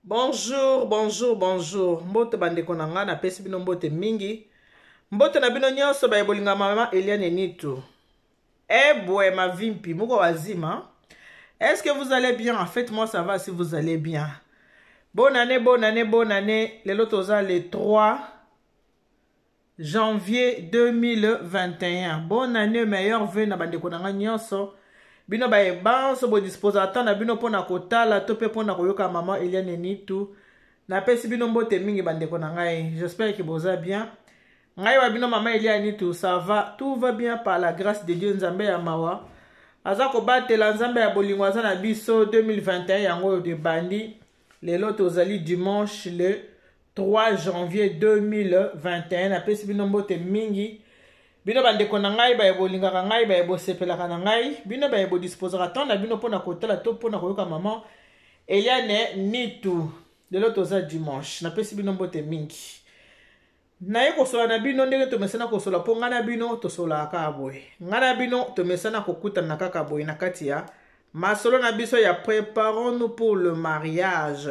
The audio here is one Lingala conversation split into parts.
Bonjour, bonjour, bonjour. Mbote bandeko na ngai, napesi bino mbote mingi. Mbote na bino nyonso baye bolinga mama Eliane Nitu. Ebwe mavimpi, moko wazima. Est-ce que vous allez bien? En fait, moi ça va si vous allez bien. Bonne année, bonne année, bonne année. Lelo toza le 3 janvier 2021. Bonne année, meilleur vœu na bandeko na nga nyonso. Bino baye banso bodisposa temps na bino mpona kotala to mpe mpona koyoka mama Eliane Nitu. Napesi bino mbote mingi bandeko na ngai. J'espère que boza bien. Ngai wa bino mama Eliane Nitu, ça va, tout va bien par la grâce de Dieu Nzambe ya mawa. Aza kobatela Nzambe ya bolingo aza na biso 2021 yango oyo ebandi. Lelo tozali dimanche le 3 janvier 2021. Napesi bino mbote mingi. Bino bandeko na ngai baye bolingaka ngai baye bosepelaka na ngai bino baye bodisposaka temps na bino mpona kotala to mpona koyoka mama Eliane Nitu. Lelo toza dimanche, napesi bino mbote mingi. Naye kosola na bino ndenge tomesana kosola, mpo ngai na bino tosolaka kaka boye. Ngai na bino tomesana kokutana kaka boye na kati ya masolo na biso ya préparons-nous pour le mariage.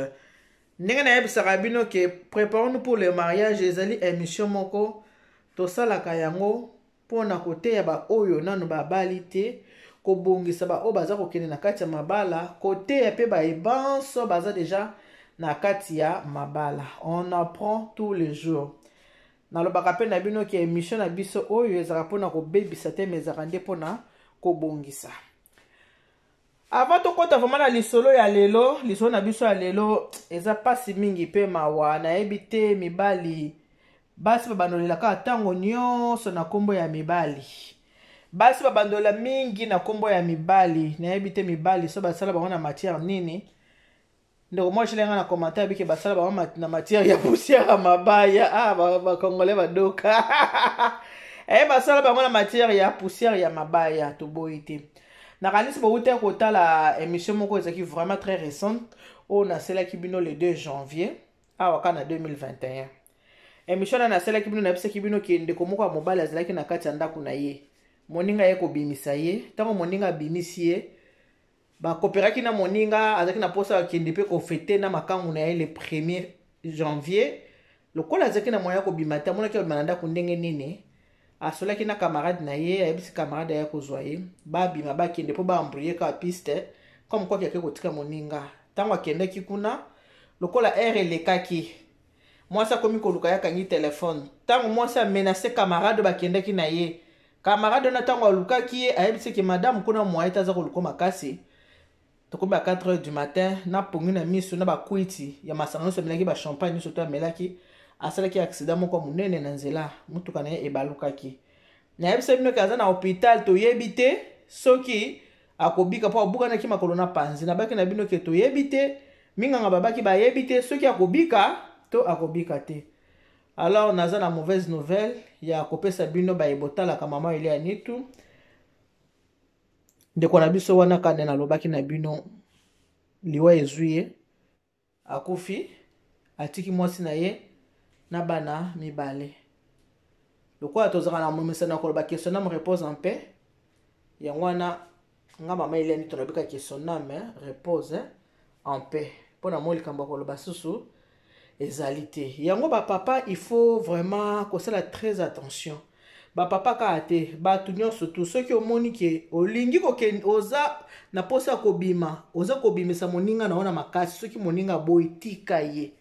Ndenge nayebisaka bino ke préparons-nous pour le mariage ezali émission moko tosalaka yango mpona koteya baoyo nanu babali te, kobongisa baoyo baza kokende na kati ya mabala, koteya mpe baye banso baza deja na kati ya mabala. On apprend tous les jours. Nalobaka mpe na bino ke émission na biso oyo ezalaka mpona kobebisa te, mais ezalaka nde mpona kobongisa. Avant tokota vraiment na lisolo ya lelo, lisolo na biso ya lelo eza pasi mingi pe mawa. Nayebi te mibali basi babandolela kaka ntango nyonso na kombo ya mibali. Basi babandolela mingi na kombo ya mibali. Nayebi te mibali so basala bango na matière nini. Ndeko mwa nga na commentaire bike basala bango na matière ya poussière ya mabaya. Ah, ba congolais badoka. Eh, basala bango na matière ya poussière ya mabaya, toboyi te. Nakanisi bowuta kotala émission moko ezalaki vraiment très récente oyo nasalaki bino le 2 janvier awa kaka na 2021. Émission na nasalaki bino, nayebisaki bino ke ndeko moko ya mobali azalaki na kati ya ndako na ye, moninga ye kobimisa ye. Ntango moninga abimisi ye, bakoperaki na moninga azalaki na posa akende mpe kofete na makangu na ye le 1er janvier. Lokola azalaki na moyen ya kobima te, amonaki abima na ndako ndenge nini, asolaki na camarade na ye, ayebisi camarade aya kozwa ye, babima bakende mpo baembrouye kaka piste comme quoi ake kotika moninga. Ntango akendaki kuna, lokola heure elekaki, mwasi akomi koluka ye, akangi telefone. Ntango mwasi amenace camarade oyo bakendaki na ye, camarade wana ntango alukaki ye, ayebisi ke madame kuna moyen te, aza koluka makasi. Tokomi ba 4 heures du matin, na pongi na miso na bakwiti ya masanga nyonso amelaki, ba champagne nyonso to amelaki, asalaki accident moko monene na nzela, motuka na ye ebalukaki. Nayebisa bino ke aza na hôpital, toyebi te soki akobika mpo abukanaki makolo na panzi. Nabaki na bino ke toyebi te, minganga babaki bayebi te soki akobika to akobika te. Alors naza na mauvaise nouvelle ya kopesa bino baye botalaka mama Eliane Nitu. Ndeko na biso wana kande nalobaki na bino, liwa ezwi ye, akufi, atiki mwasi na ye na bana mibale. Lokola tozalaka na momesano ya koloba que son âme repose en paix, yango wana nga mama Eliane Nitu nalobika que son âme repose en paix. Mpo na moi likambo ya koloba susu ezali te. Yango bapapa, il faut vraiment kosala très attention. Bapapa kaka te, bato nyonso tu, soki omoni ke olingi kokende, oza na posa ya kobima, oza kobimisa moninga na yo na makasi, soki moninga aboyi, tika ye,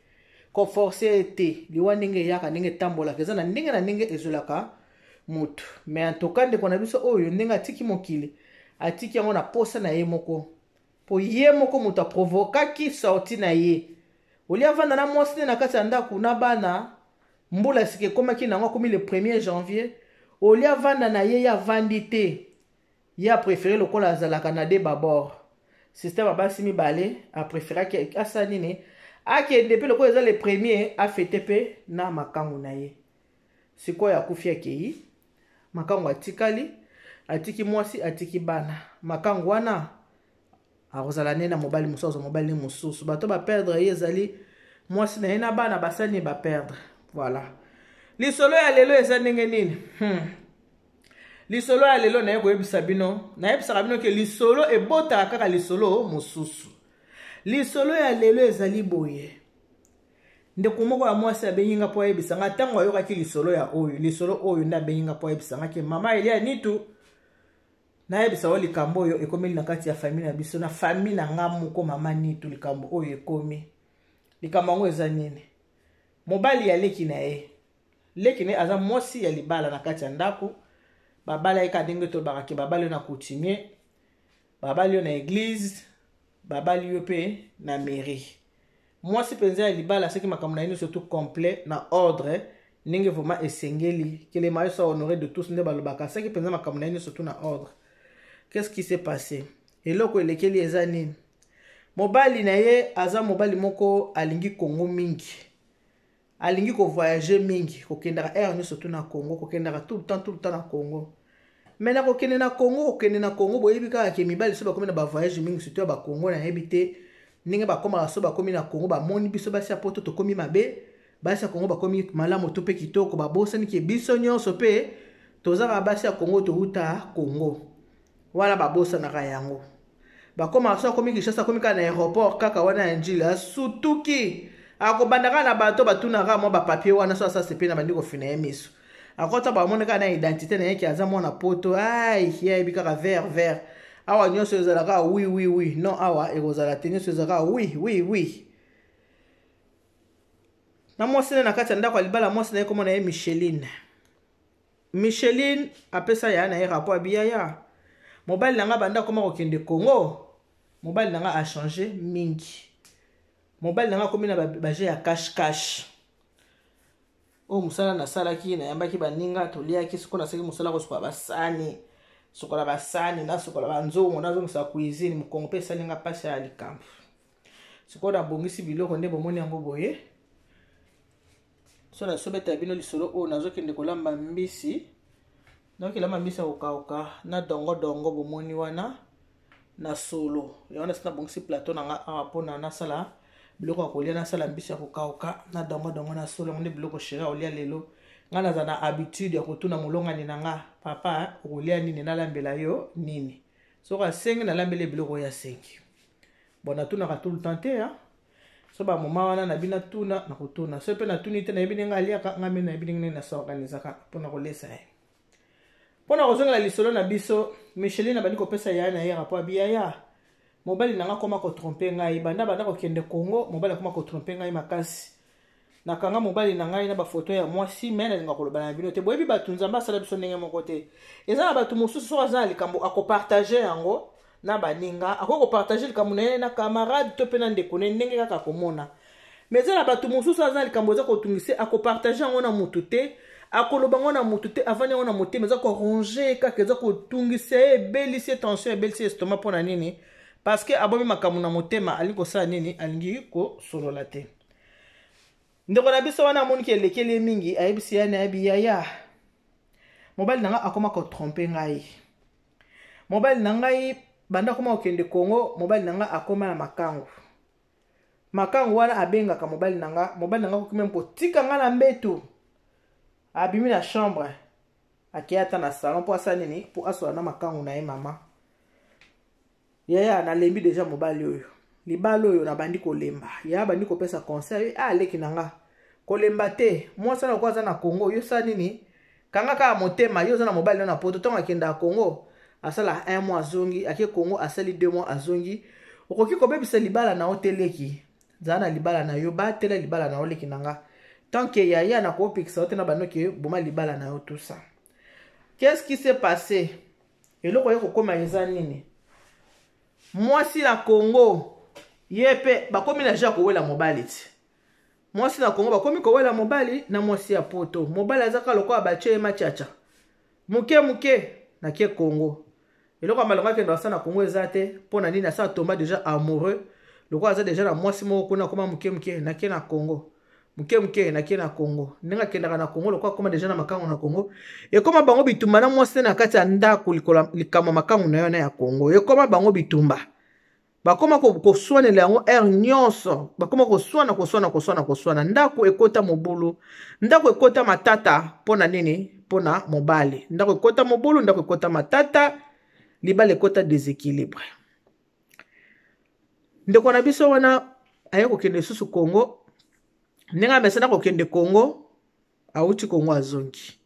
koforce ye te. Liwa ndenge eyaka, ndenge etambolaka, eza na ndenge na ndenge ezolaka motu. Mais en tout cas ndeko na biso oyo ndenge atiki mokili, atiki yango na posa na ye moko, po ye moko moto aprovokaki sortie na ye. Olia avanda na mwasi ne na kati ya ndako na bana, mbula sika ekomaki nango, akomi le 1er janvier, olia avanda na ye, ye avandi te. Ye apréféré lokola azalaka na de babord système ya basi mibale, apréféraki asala nini, akende mpe lokola eza le premier, afete mpe na makangu na ye. Sikoyo akufi, akei, makangu atikali, atiki mwasi, atiki bana. Makangu wana akozala nde na mobali mosusu, azwa mobali ne mosusu. Bato baperdre ye ezali mwasi na ye na bana, basali ne baperdre. Voilà lisolo ya lelo eza ndenge nini. Lisolo ya lelo naye koyebisa bino, nayebisaka bino ke lisolo ebotaka kaka lisolo mosusu. Lisolo ya lelo ezali boye. Ndeko moko ya mwasi abengi nga mpo ayebisa nga ntango ayokaki lisolo ya oyo, lisolo oyo nde abengi nga mpo ayebisa nga ke mama Elia Nitu, nayebisa yo likambo oyo ekomeli na kati ya famille na biso, na famille na nga moko. Mama Nitu, likambo oyo ekomi, likambo yango eza nini? Mobali ya leki na ye, leki na ye aza mwasi ya libala na kati ya ndako, babala ye kaka ndenge tolobaka ke babali yo na coutumier, babali yo na église, babali yo mpe na mairie. Mwasi mpenza ya libala, soki makambo na ye nyonso tout complet na ordre ndenge vraiment esengeli, que le mariage soit honoré de tous, nde balobaka, soki mpenza makambo na ye nyonso tout na ordre. Qu'est-ce qui s'est passé? Eloko elekeli eza nini? Mobali na ye aza mobali moko alingi Kongo mingi, alingi kovoyage mingi, kokendaka heure nyonso tu na Congo, kokendaka tout le temps, tout le temps na Congo. Mais na kokende na Congo, kokende na Congo, boyebi kaka ke mibali so bakomi na bavoyage mingi, surtout ya bakongo, nayebi te ndenge bakomaka, so bakomi na Congo, bamoni biso basi ya Poto tokomi mabe, basi ya Congo bakomi malamu to mpe kitoko, babosani ke biso nyonso mpe tozaka basi ya Congo, touta Congo wana, babosanaka yango. Bakómaka, so akomi Kinshasa, akomi kaka na aéroport kaka wana ya Njili, asutuki, akobanda kaka na bato batunaka mwa bapapier wana. So asa sepe na bandi kofina ye miso, akota, bamoni kaka na identité na ye ke aza mwana Poto. Ai, ye ayebi kaka vert vert. Awa nyonso ezalaka oui, oui, oui. Non, awa ekozala te, nyonso ezalaka oui, oui, oui. Na mwasi na kati ya ndako ya libala, mwasi na ye komona ye Micheline. Micheline apesa yaya na ye rapport, abi: "Yaya, mobali na nga banda akoma kokende Congo, mobali na nga achange mingi. Mobali na nga akomi na bajeu ya cash cash. Oyo mosala nasalaki, nayambaki baninga, toliaki, sikoyo nasalaki mosala kosukola basani, sokola basani, nasokola banzongo, nazongisa cuisine, mokongo mpe esalinga mpasi ya likambo. Sikoyo nabongisi biloko nde bomoni yango boye. So nasobetela bino lisolo oyo, nazokende kolamba mbisi, nakolamba mbisi ya kokauka na dongodongo bomoni wana na solo yango. Nasi nabongisi plateau na nga awa mpona nasala biloko ya kolia. Nasala mbisi ya kokauka na dongodongo na solo, yango nde biloko chéri akolia lelo. Ngai naza na habitude ya kotuna molongani na nga: papa, okolia nini? Nalambela yo nini? Soki asengi, nalambeli biloko oyo asengi. Bon, natunaka tout le temps te. So bamoma wana na bino natuna, nakotuna. So mpe natuni te, nayebi ndenge aliaka. Ngai mpe nayebi ndenge nini nasorganisaka mpona kolesa ye." Mpona kozongela lisolo na biso, Micheline abandi kopesa yaya na ye rapport, abi: "Yaya, mobali na nga akoma kotrompe ngai. Banda kokende Congo, mobali akoma kotrompe ngai makasi. Nakanga mobali na ngai na bafoto ya mwasi, me nalinga koloba na bino te. Boyebi bato, Nzambe asala biso ndenge moko te. Eza na bato mosusu, soki aza na likambo, akopartage yango na baninga, akoki kopartage likambo na ye na camarade to mpe na ndeko na ye, ndenge kaka akomona. Mais eza na bato mosusu, aza na likambo eza kotungisa, akopartage yango na motu te, akoloba yango na motu te, avandi yango na motema, eza koronger kaka, eza kotungisa ye, ebelisi ye tension, ebelisi ye estomac. Mpo na nini? Parce que abomi makambo na motema, alingi kosala nini? Alingi kosolola te." Ndeko na biso wana amoniki elekeli ye mingi, ayebisi yani, ayebi: "Yaya, mobali na ngai akoma kotrompe ngai. Mobali na ngai banda akoma kokende Kongo, mobali na ngai akoma na makangu. Makangu wana abengaka mobali na nga. Mobali na nga akoki même kotika nga na mbeto, abimi na chambre, akei ata na salon mpo asala nini? Mpo asola na makangu na ye. Mama yaya, nalembi déjà mobali oyo, libala oyo nabandi kolemba." Yaya bandi kopesa conseil: "Ah, leki na nga, kolemba te. Mwasi wana lokola aza na Congo, yo sala nini? Kanga kaka motema. Yo oza na mobali no na Poto. Ntango akendaka Congo, asala un mois, azongi. Ake Congo, asali 2 mois, azongi. Okoki kobebisa libala na yo te. Leki, zala na libala na yo, batela libala na yo. Leki na nga, tant que yaya, nakopekisa yo te na banoki boma libala na yo." Tout ça, qu'est-ce qui s'est passé? Eloko ye kokóma eza nini? Mwasi na Congo, ye mpe bakomi na ja kowela mobali ti. Mwasi na Congo bakomi kowela mobali na mwasi ya Poto. Mobali aza kaka lokola batie ye machacha moke moke. Nakie Congo, eloko ya malongo akende asala na Congo eza te. Mpo na nini? Asala tomba déjà amoureux, lokola aza déjà na mwasi moko kuna. Akoma moke moke, nakie na Congo, moke moke nakie na Congo. Ndenge akendaka na Congo, lokola akoma déjà na makango na Congo, ekoma bango bitumba na mwasi na kati ya ndako. Likambo makango na yo na ya Congo ekoma bango bitumba, bakoma koswanela yango heure nyonso, bakoma koswana, koswana, koswana, koswana. Ndako ekota mobulu, ndako ekota matata. Mpo na nini? Mpo na mobali. Ndako ekota mobulu, ndako ekota matata, libala ekota déséquilibre. Ndeko na biso wana aye kokende lisusu Congo. Ndenge amesana kokende Congo, awuti Congo azongi.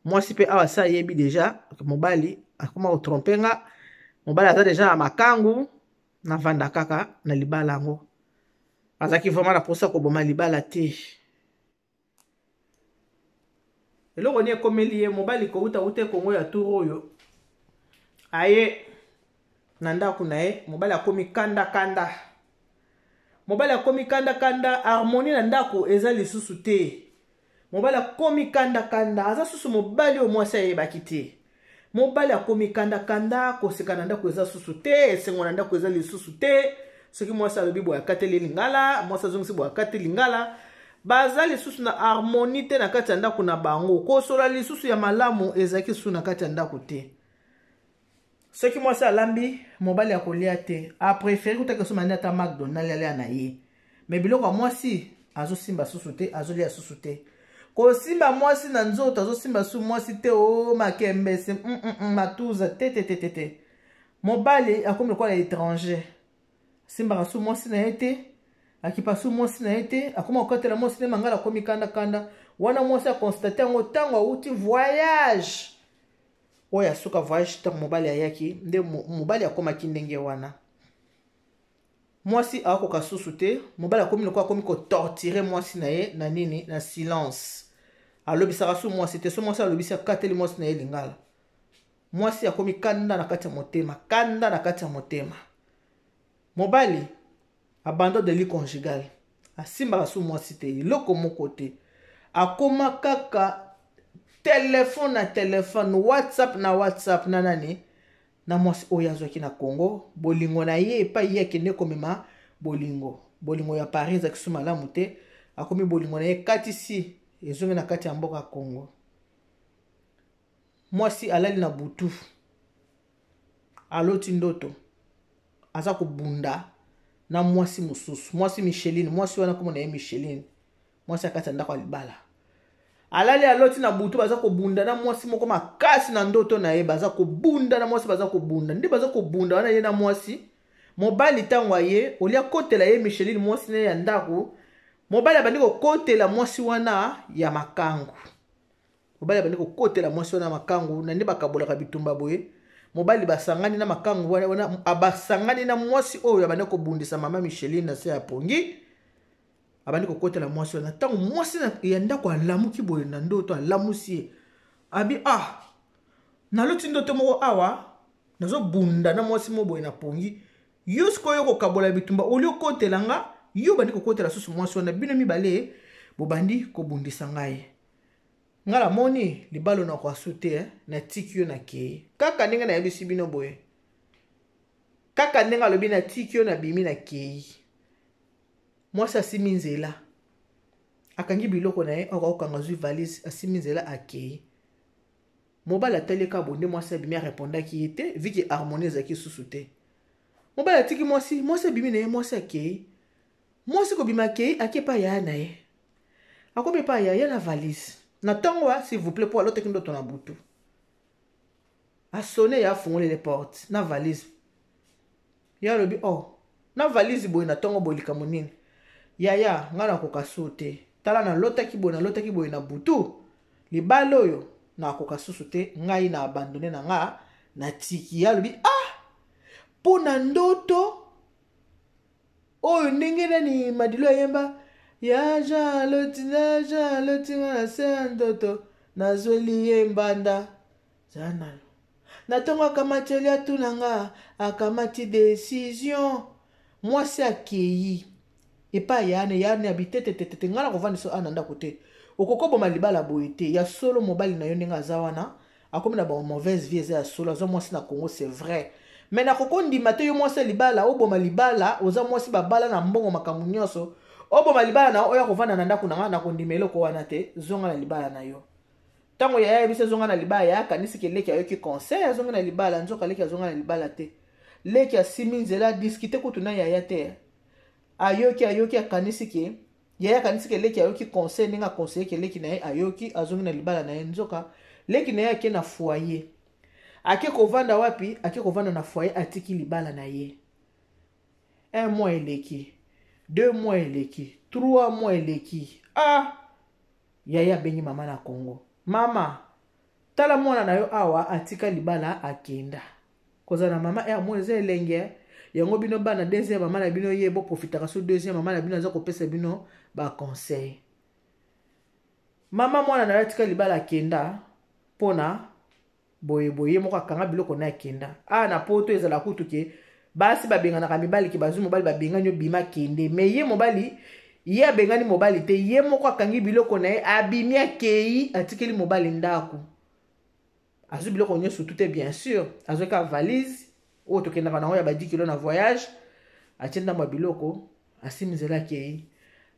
Mwasi mpe awa asi ayebi deja mobali akoma kotrompe nga, mobali aza deja na makangu, navanda kaka na libala yango. Azalaki vraiment na mposa koboma libala te. Eloko nini ekomeli ye mobali kowuta wuta Kongo ya tour oyo aye na ndako na ye, mobali akomi kanda kanda, mobali akomi kanda kanda, harmonie na ndako eza lisusu te. Mobali akomi kanda kanda, aza susu mobali oyo mwasi ayebaki te. Mobali akomi kanda kanda, koseka na ndako eza susu te, esengo na ndako eza lisusu te. Soki mwasi alobi boye akateli lingala, mwasi azongisi boye akateli lingala, baza lisusu na harmonie te na kati ya ndako na bango. Kosola lisusu ya malamu ezalaki lisusu na kati ya ndako te. Soki mwasi alambi, mobali akolia te, aprefere kutaki osomba nde ata McDonald alia na ye, me biloko ya mwasi azosimba susu te, azolia susu te. Kosimba mwasi na nzoto azosimba su mwasi te, o makembese matuza te te te te te. Mobali akomi lokola étranger, asimbaka su mwasi na ye te, akipa su mwasi na ye te, akoma kokatela mwasi ne mangala, akomi kanda kanda wana. Mwasi akonstate yango ntango awuti voyage oyo asuka voyage, ntango mobali ayaki nde mobali akomaki ndenge wana. Mwasi akoka susu te, mobali akomi lokola akomi kotortire mwasi na ye na nini, na silence. Alobisaka su mwasi te, so mwasi alobisi akateli mwasi na ye lingala. Mwasi akomi kanda na kati ya motema, kanda na kati ya motema. Mobali abandon de lit conjugal, asimbaka su mwasi te, eloko moko te. Akoma kaka telefone na telefone, WhatsApp na WhatsApp, na nani, na mwasi oyo azwaki na Congo. Bolingo na ye epai ye akende komema bolingo, bolingo ya Paris ezalaki su malamu te. Akomi bolingo na ye ekatisi, ezongi na kati ya mboka Congo. Mwasi alali na butu, aloti ndoto aza kobunda na mwasi mosusu, mwasi Micheline. Mwasi wana komona ye Micheline, mwasi akati ya ndako ya libala. Alali, aloti na butu baza kobunda na mwasi moko makasi na ndoto na ye. Baza kobunda na mwasi, baza kobunda nde baza kobunda wana ye na mwasi. Mobali ntango aye olia kotela ye Micheline, mwasi na ye ya ndako, mobali abandi kokotela mwasi wana ya makangu. Mobali abandi kokotela mwasi wana makangu na nde bakabolaka bitumba boye. Mobali basangani na makangu wana, basangani na mwasi oyo abandi kobundisa mama Micheline na se ya pongi, abandi kokotela mwasi wana. Ntango mwasi ya ndako alamuki boye na ndoto, alamusi ye, abi: "Ah, naloti ndoto moko awa, nazobunda na mwasi mo boye na pongi. Yo sikoyo kokabola bitumba, oli okotela nga, yo bandi kokotela susu mwasi wana, bino mibale bobandi kobundisa ngai. Ngai namoni libalo na kwasu te, eh? Natiki yo, nakei." Kaka ndenge nayebisi bino boye, kaka ndenge alobi "natiki yo, nabimi, nakei", mwasi asimi nzela, akangi biloko na ye, akokanga, zwi valise, asimi nzela, akei. Mobali atali kaka boye nde mwasi abimi, arépondaki ye te, vu que harmonie ezalaki susu te. Mobali atiki mwasi, mwasi abimi na ye, mwasi akei. Mwasi kobima akei, ake epai yaya na ye. Akomi epai yaya na valise na ntongo wa, s'il vous plaît, mpo alotaki ndoto na butu. Asone, ya afungolele porte na valise. Ye alobi: "Oh, na valise boye na ntongo boye, likambo nini?" "Yaya, ngai nakoka su te. Tala, nalotaki boye, nalotaki boye na butu. Libala oyo nakoka susu te, ngai na abandonner na nga, natiki." Ye alobi: "Ah, mpo na ndoto oyo?" Ndenge nani Madilo ayemba: "Ya Jean aloti na Jean aloti nga na se ya ndoto, nazweli ye mbanda za nano na ntongo." Akamateli atuna nga, akamati décision. Mwasi akei epai yane yane, abi: "Tetetetete, ngai nakovandisa awa na ndako te. Okokoboma libala boye te. Ya solo, mobali na yo ndenge aza wana, akomi na ba mauvaise vie, eza ya solo, aza mwasi na Congo, c'est vrai, mais nakokondima te yo mwasi ya libala oboma libala. Oza mwasi babala na mbongo, makambo nyonso, oboma libala na oyo akovanda na ndako na nga, nakondima eloko wana te. Zonga na libala na yo." Ntango yaya ayebisi azonga na libala, yaya akanisi ke leki ayoki conseil, azonga na libala. Nzoka leki azonga na libala te. Leki asimi nzela, adiscuter kutu na yaya te. Ayoki, ayoki, akanisi ke yaya akanisi ke leki ayoki conseil, ndenge aconseiller ke leki na ye ayoki, azongi na libala na ye. Nzoka leki na ye ake na foyer, ake kovanda wapi? Ake kovanda na foyer, atiki libala na ye. Un mois eleki. 2 mois eleki, 3 mois eleki. Ah, yaya abengi mama na Congo: "Mama, tala mwana na yo awa atika libala, akenda kozala na mama r mo." Eza elenge yango. Bino bana deuxième mama na bino, ye boprofitaka so deuxième mama na bino aza kopesa bino baconseil. Mama, mwana na yo atika libala, akenda mpona boyeboye, ye moko akanga biloko na, akenda. Awa na Poto ezala kutu ke basi babenganaka mibali, ke bazwi mobali, babengani yo, bima, kende. Mais ye mobali, ye abengani mobali te, ye moko akangi biloko na ye, abimi, akei, atikeli mobali ndako. Azwi biloko nyonso tu te, bien sûr, azwi kaka valise oyo tokendaka nango ya ba 10 kilo na voyage, atie ndambo ya biloko, asimi nzela, akei,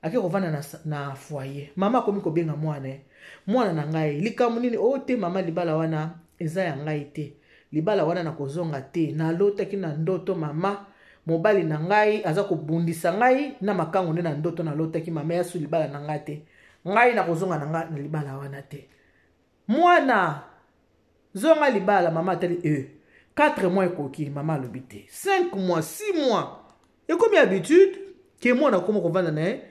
ake kovanda na foyer. Mama akomi kobenga mwana ye: "Mwana na ngai, likambo nini?" "Oyo te, mama, libala wana eza ya ngai te, libala wana nakozonga te. Nalotaki na ndoto, mama, mobali na ngai aza kobundisa ngai na makango nde na ndoto nalotaki. Mama, yasu libala na ngai te, ngai nakozonga na ngai na libala wana te." "Mwana, zonga libala." Mama atali e 4 mois ekoki, mama alobi te. 5 mois, 6 mois, ekomi habitude ke mwana akoma kovanda na ye.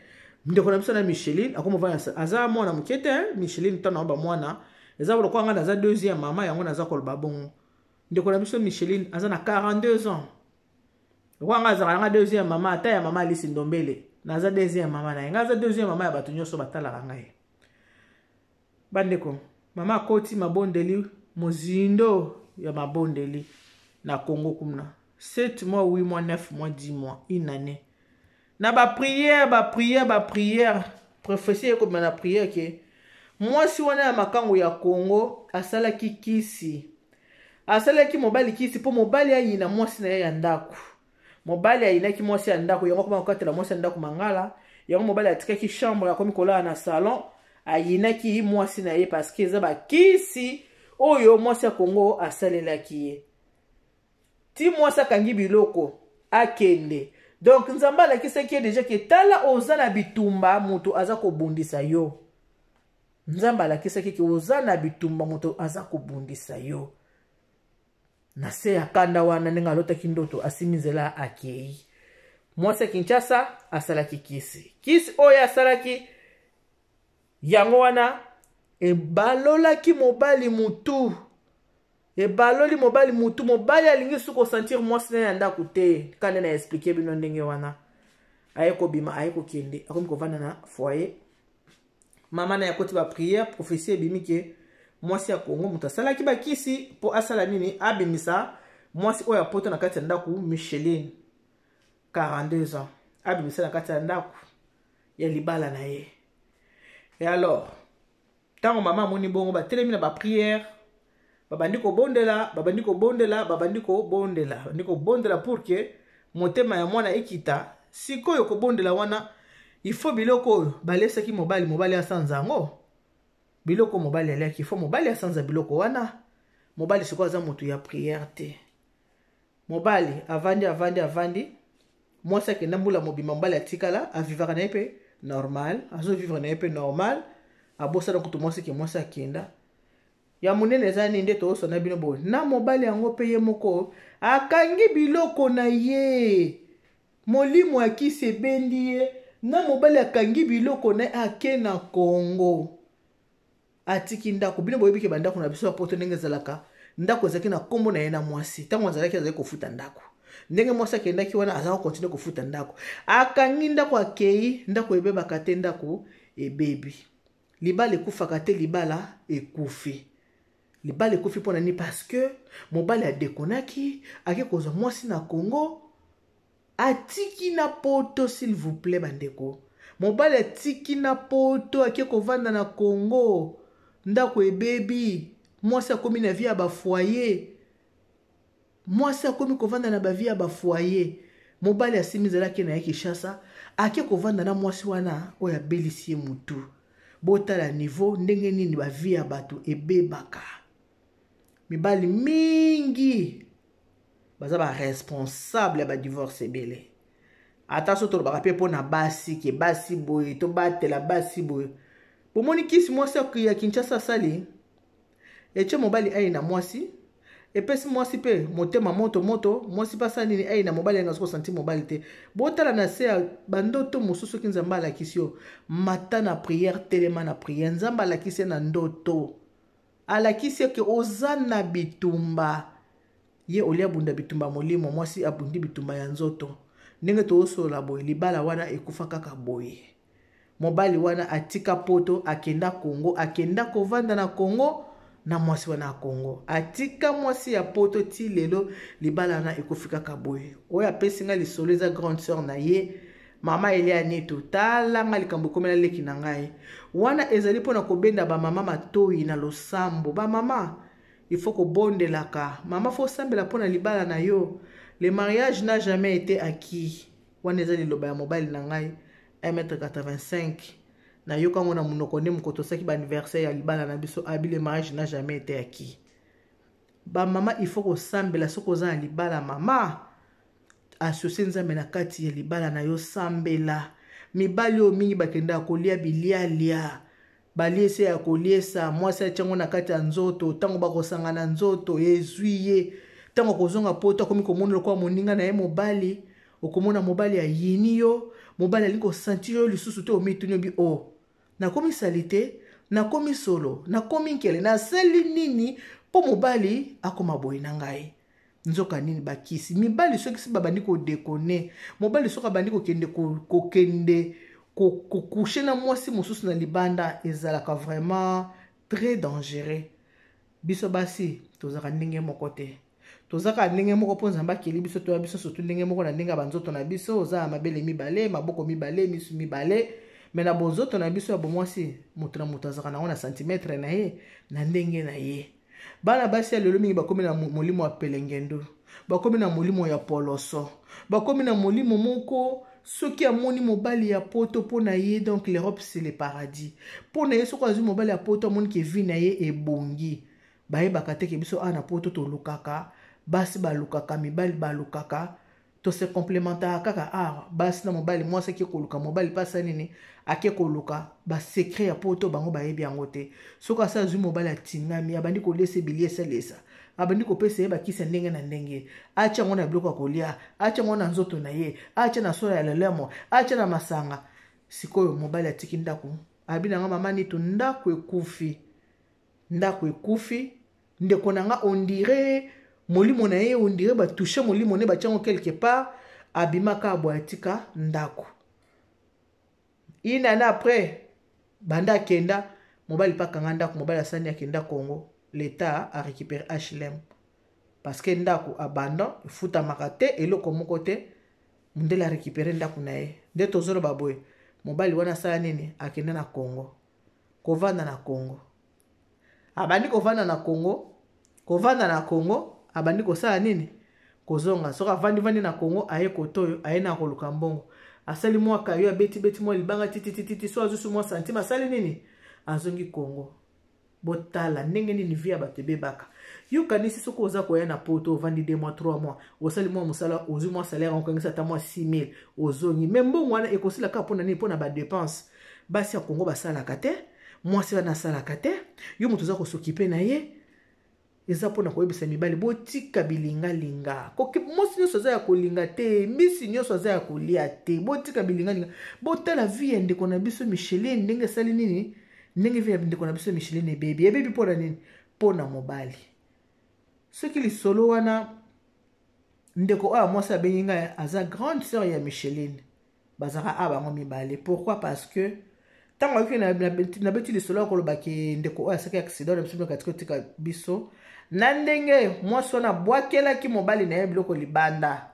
Ndeko na biso na Micheline akoma kovanda, aza mwana moke te. Micheline, ntango na bamwana eza lokola ngai naza deuxième mama, yango naza koloba bongo. Ndeko na biso Micheline aza na 42 ans. Lokola ngai azalaka nanga deuxième mama, ata ya mama Alisi Ndombele, naza deuxième mama na ye, ngai aza deuxième mama ya bato nyonso batalaka ngai. Bandeko, mama akoti mabondeli, mozindo ya mabondeli na Congo kuna, 7 mois, 8 mois, 9 mois, 10 mois, une année, na baprière, baprière, baprière. Prophétie ekobima na prière ke mwasi wana ya makango ya Congo asalaki kisi, asalaki mobali kisi mpo mobali ayina mwasi na ye ya ndako. Mobali ayinaki mwasi ya ndako, yango akoma kokatela mwasi ya ndako mangala. Yango mobali atikaki chambre, akomi kolala na salon. Ayinaki mwasi na ye parce que eza bakisi oyo mwasi ya Kongo asalelaki ye. Ti mwasi akangi biloko, akende. Donc Nzambe alakisaki ye déjà ke tala, oza na bitumba, moto aza kobundisa yo. Nzambe alakisaki ke oza na bitumba, moto aza kobundisa yo. Na se ya kanda wana, ndenge alotaki ndoto, asimi nzela, akei. Mwasi ya Kinshasa asalaki kisi. Kisi oyo asalaki yango wana ebalolaki mobali mutu, ebaloli mobali mutu. Mobali alingi su kosentir mwasi na ye ya ndako te. Ka nde na expliquer bino ndenge wana aye kobima, aye kokende, akomi kovanda na foyer. Mama na ye akoti baprière, prophétie ebimi ke mwasi ya Kongo moto asalaki bakisi mpo asala nini? Abimisa mwasi oyo apoto na kati ya ndako, Micheline, 42 ans, abimisa na kati ya ndako ya libala na ye. Et alors, ntango mama amoni bongo, batelemi na baprière, babandi kobondela, babandi kobondela, babandi kobondela, babandi kobondela pour que motema ya mwana ekita. Sikoyo kobondela wana, il faut biloko oyo balesaki mobali, mobali asanza yango. Biloko mobali aliaki, il faut mobali asanza biloko wana. Mobali sikoyo aza moto ya prière te. Mobali avandi, avandi, avandi. Mwasi akenda mbula mobima, mobali atikala, avivaka na ye mpe normal, azovivre na ye mpe normal, abosana kutu mwasi ke mwasi akenda. Ya monene eza nini? Nde tozosona bino boye na mobali yango mpe ye moko akangi biloko na ye. Molimo ya kisi ebendi ye na mobali, akangi biloko na ye, ake na Kongo, atiki ndako. Bino boyebi ke bandako na biso ya Poto ndenge ezalaka, ndako ezalaki na nkombo na ye na mwasi. Ntango azalaki kofuta ndako, ndenge mwasi akendaki wana, azalaki kocontinuer kofuta ndako. Akangi ndako, akei. Ndako ebebaka te, ndako ebebi. Libala ekufaka te, libala ekufi. Libala ekufi mpo na nini? Parce que mobali adekonaki, ake kozwa mwasi na Congo, atiki na Poto. S'il vous plaît, bandeko, mobali atiki na Poto, ake kovanda na Congo, ndako ebebi, mwasi akomi na vie ya bafoyer, mwasi akomi kovanda na bavie ya bafoyer. Mobali asimi nzela, ake na ye Kinshasa, ake kovanda na mwasi wana oyo abelisi ye mutu. Botala niveau ndenge nini bavie ya bato ebebaka. Mibali mingi baza baresponsable ya badivorce ebele. Ata so tolobaka mpe mpo na basi ke basi boye, tobatela basi boye. Bomoni kisi mwasi ya Kinshasa asali, etie mobali aye na mwasi. Epesi mwasi mpe motema moto moto. Mwasi mpe asala nini? Ei, na mobali yanga azokosanti mobali te. Botala na se ya bandoto mosusu, soki Nzambe alakisi yo, mata na prière, telema na prière. Nzambe alakisi ye na ndoto, alakisi ye ke oza na bitumba. Ye olia abunda bitumba molimo, mwasi abundi bitumba ya nzoto. Ndenge toosolola boye, libala wana ekufa kaka boye. Mobali wana atika Poto, akenda Kongo, akenda kovanda na Kongo na mwasi wana ya Kongo, atika mwasi ya Poto. Ti lelo libala wana ekufi kaka boye. Oyo apesi nga lisolo eza grande sœur na ye. Mama Elia Nito, tala nga likambo ekomela leki na ngai wana. Ezali mpona kobenda bamama matoi na losambo. Bamama, il faut kobondelaka. Mama, faut osambela mpona libala na yo. Le mariage n'a jamais été acquis. Wana eza liloba ya mobali na ngai, 1m85. Nayoka yango na monoko nde moko tosaki baanniversaire ya libala na biso. Abi, le mariage n'a jamais été acquis. Bamama, il faut kosambela. Soki oza na libala, mama, associe Nzambe na kati ya libala na yo, sambela. Mibali oyo mingi bakendaka kolia bilialia, baliesa ya koliesa mwasi, atiango na kati ya nzoto. Ntango bakosanga na nzoto, ezwi ye. Ntango akozonga Poto, akomi komona lokola moninga na ye mobali. Okomona mobali ayini yo, mobali alingi kosentir yo lisusu te. Omituni, obi o oh, nakomi sali te, nakomi solo, nakomi nkele, nasali nini mpo mobali akoma boye na ngai? Nzoka nini? Bakisi. Mibali soki si babandi kodéconner, mobali soki abandi kokende kokende kocoucher na mwasi mosusu na libanda, ezalaka vraiment très dangereux. Biso basi tozalaka ndenge moko te. Toza kaka ndenge moko mpo Nzambe akeli biso, toya biso surtout ndenge moko na ndenge ya banzoto na biso. Oza na mabele mibale, maboko mibale, misu mibale, mais na bonzoto na biso ya bomwasi, moto na moto azalaka nango na centimètre na ye, na ndenge na ye. Bana basi ya lelo mingi bakomi na molimo ya pelengendo, bakomi na molimo ya poloso, bakomi na molimo moko. Soki amoni mobali ya Poto, mpo na ye donc l'Europe, c'est le paradis mpo na ye. Soki azwi mobali ya Poto, amoni ke vie na ye ebongi. Bayebaka te ke biso awa na Poto tolukaka, basi balukaka, mibali balukaka, tose complémentaka kaka awa, basi na mobali. Mwasi ake koluka mobali mpe asala nini? Ake koluka basecret ya Poto, bango bayebi yango te. Soki asa azwi mobali, atingami, abandi kolesa biliesa-lesa, abandi kopesa ye bakisi ya ndenge na ndenge, atya yango na biloko ya kolia, atya yango na nzoto na ye, atya na solo ya lolemo, atya na masanga. Sikoyo mobali atiki ndako. Abi na nga, mama Nitu, ndako ekufi, ndako ekufi. Ndeko na nga, on dirait molimo na ye, on dirait batoucher molimo ne, batiango quelque part. Abimaka boye, atika ndako. Une année après, banda akenda, mobali mpe akanga ndako. Mobali asani, akenda Congo. L'État a récupéré HLM parce que ndako abandon efutamaka te, eloko moko te. Mondele arécupéré ndako na ye. Nde tozoloba boye, mobali wana asala nini? Akende na Congo kovanda na Congo. Abandi kovanda na Congo, kovanda na Congo, abandi kosala nini? Kozonga. Soki avandi-vandi na Congo, aye kote oyo, aye na koluka mbongo, asali mwa kayo, abeti-beti mwa libanga titititi, so azwisi mwa centime, asali nini? Azongi Congo. Botala ndenge nini vie ya bato ebebaka. Yokanisi soki oza koya na Poto, ovandi 2 mois, 3 mois, osali mwa mosala, ozwi mwa salaire, okangisi ata mwa 6000, ozongi, mais mbongo wana ekosila kaka. Mpona nini? Mpona badépenses. Basi ya Kongo basalaka te, mwasi wana asalaka te, yo moto oza kos'occuper na ye. Eza mpona koyebisa mibali, botika bilingalinga. Mwasi nyonso aza ya kolinga te, mbisi nyonso aza ya kolia te. Botika bilingalinga. Botala vie ya ndeko na biso Micheline ndenge esali nini, ndenge vie ya ndeko na biso Micheline ebebi. Ebebi mpona nini? Mpona mobali. Soki lisolo wana, ndeko oyo mwasi abengi ngai aza grande sœur ya Micheline, bazalaka a bango mibale. Pourquoi? Parce que ntango ayoki nabeti lisolo ya kolobaki ndeko oyo asaki accident na biso bino katika otika biso na ndenge mwasi wana abwakelaki mobali na ye biloko libanda.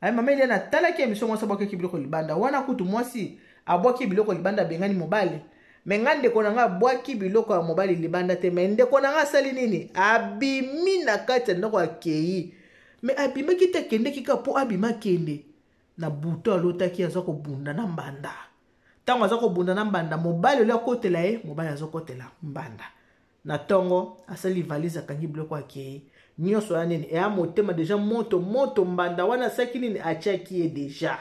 Aye, mama Eliane, atalaki émission, mwasi abwakaki biloko libanda wana. Kutu mwasi abwaki biloko libanda, abengani mobali. Mais nga, ndeko na nga abwaki biloko ya mobali libanda te. Mais ndeko na nga asali nini? Abimi na kati ya ndako, akei. Mais abimaki te, akendeki kaka mpo abima, akende na butu. Alotaki aza kobunda na mbanda. Ntango aza kobunda na mbanda, mobali oli akotela ye, mobali azokotela mbanda. Na ntongo asali valise, akangi biloko, akei. Nyonso ya nini? Eya motema déjà moto moto. Mbanda wana asalaki nini? Atiaki ye déjà,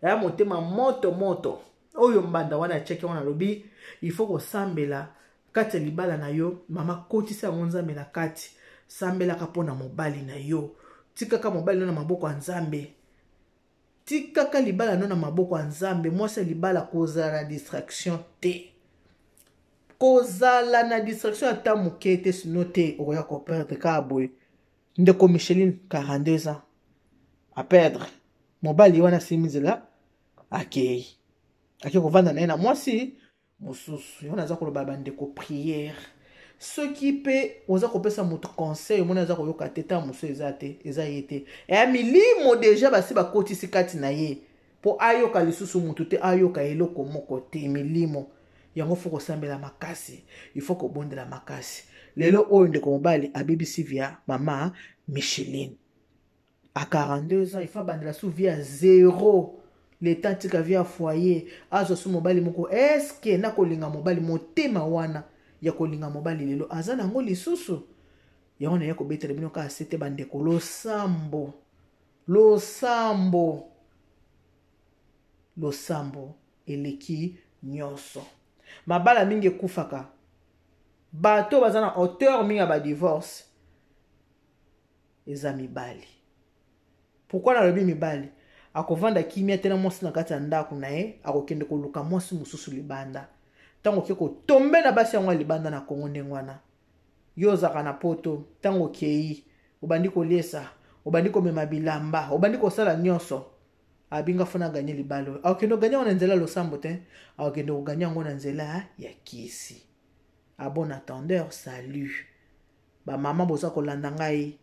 eya motema moto moto oyo mbanda wana atiaki wana. Alobi il faut kosambela kati ya libala na yo. Mama, kotisa yango Nzambe na kati. Sambelaka mpo na mobali na yo. Tikaka mobali no na maboko ya Nzambe. Tikaka libala no na maboko ya Nzambe. Mwasi ya libala kozala na distraction te. Kozala na distraction ata moke te, sino te okoya koperdre kaka boye. Ndeko Micheline, 42 ans, aperdre mobali wana, asimbi nzela, akei, ake kovanda na ye na mwasi mosusu. Yango naza koloba, bandeko, prière. Soki mpe oza kopesa moto conseil, omoni aza koyoka te, ntango mosusu eza te, eza ye te, eya milimo déjà basi bakotisi kati na ye mpo ayoka lisusu motu te, ayoka eloko moko te. Milimo yango, faut kosambela makasi, il faut kobondela makasi. Lelo oyo ndeko mobali abebisi vie ya mama Micheline. À 42 ans, il faut abandela su vie ya zéro, le temps tika vie ya foyer, azwa su mobali moko. Eske na kolinga mobali, motema wana ya kolinga mobali lelo aza nango lisusu? Yango naye kobetela bino kaka se te, bandeko. Losambo, losambo, losambo eleki nyonso. Mabala mingi ekufaka, bato baza na hauteur mingi ya badivorce eza mibali. Pourquoi nalobi mibali? Akovanda kimia te na mwasi na kati ya ndako na ye, akokende koluka mwasi mosusu libanda. Ntango oke kotombe na basi yango ya libanda na Kongo ndenge wana, yo ozalaka na Poto, ntango okei, obandi koliesa, obandi komema bilamba, obandi kosala nyonso, abinga faut nagagner libala oyo. Akokende kogagner yango na nzela ya losambo te, akokende kogagner yango na nzela ya kisi. À bon entendeur, salut. Bamama boza kolanda ngai,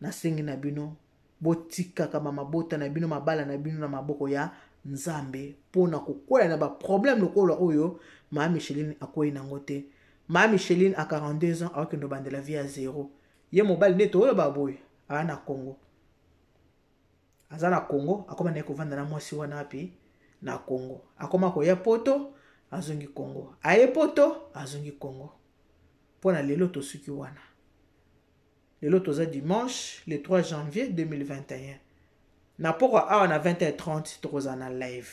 nasengi na bino, botikaka bamabota na bino, mabala na bino na maboko ya Nzambe, mpona kokwela na baproblème lokola oyo maa Micheline akwei nango te. Maa Micheline a 42 ans akokende obandela vie ya zéro. Ye mobali nde toyoloba boye, aa na Congo, aza na Congo, akoma naye kovanda na mwasi wana wapi na Congo. Akoma koya Poto, azongi Congo, aye Poto, azongi Congo. Mpo na lelo tosuki wana. Lelo toza dimanche le 3 janvier 2021. Na pokwa awa na 20h30 tokozala na live,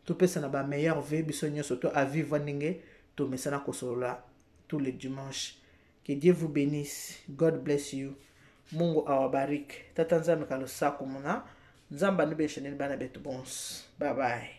topesa na bameilleurs vœux biso nyonso to avivre ndenge tomesana kosolola tous les dimanches. Que Dieu vous bénisse. God bless you. Mungu awabariki. Tata Nzambe kalosako muna Nzambe anubeshe nini bana betu bonso. Bye bye.